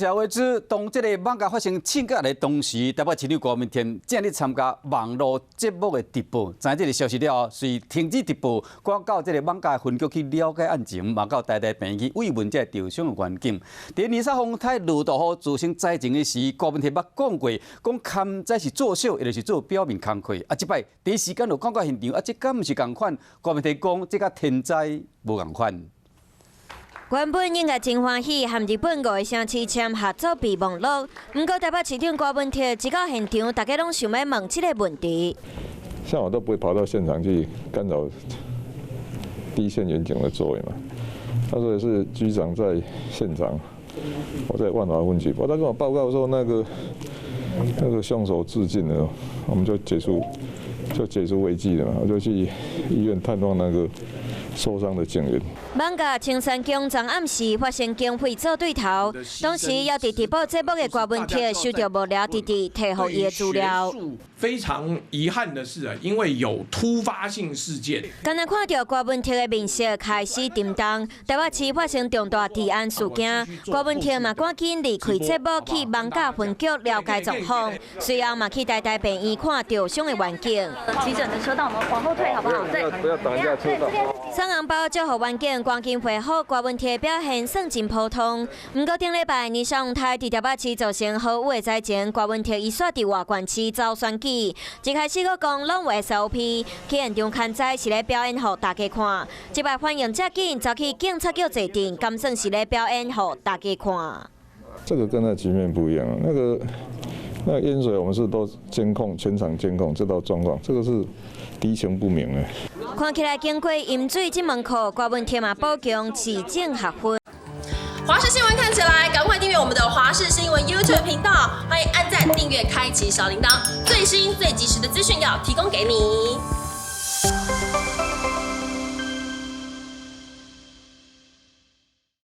謝為止，當這个艋舺發生槍擊案的當時，台北市長柯文哲正咧參加網路節目的直播，知這个消息了後，隨停止直播，趕到這个艋舺分局去了解案情，嘛到台大病院去慰問這个受傷的員警。佇二三風台落大雨造成災情的時，柯文哲捌講過，講勘災是做秀，抑就是做表面工課。啊，這擺第一時間就趕到現場，啊，這敢毋是仝款？柯文哲講，這佮天災無仝款。原本應該真歡喜，和日本五个城市簽合作備忘錄。毋過台北市長柯文哲一到現場，大家攏想欲問這个問題。像我都不會跑到現場去干擾第一線員警的作為嘛。他說是局長在現場，我在萬華分局，他跟我報告說那個兇手自盡了，我們就解除危機了嘛，我就去醫院探望那個受傷的警員。艋舺青山宮昨暗時發生警匪做對頭，當時猶佇直播節目的柯文哲收著幕僚弟弟提予伊的資料。非常遺憾的是啊，因為有突發性事件。敢若看著柯文哲的面色開始沉重，台北市發生重大治安事件，柯文哲嘛趕緊離開節目去艋舺分局了解狀況，隨後嘛去台大病院看受傷的員警。急診的車道，我們往後退好不好？對，不要擋人家車道。送紅包祝福員警趕緊恢復，柯文哲表現算真普通。毋過頂禮拜尼桑風台佇台北市造成豪雨的災情，柯文哲伊煞佇外縣市走選舉，一開始閣講攏有 SOP，去現場勘災是咧表演予大家看。這擺反應遮緊，走去警察局坐鎮，敢算是咧表演予大家看？這個跟那局面不一樣，那個淹水，我們是都監控，全場監控，知道狀況。這個是敵情不明的。看起來經過飲水這門課，柯文哲嘛補強市政學分。華視新聞看起來，趕快訂閱我們的華視新聞 YouTube 頻道，歡迎按讚、訂閱、開啟小鈴鐺，最新最及時的資訊要提供給你。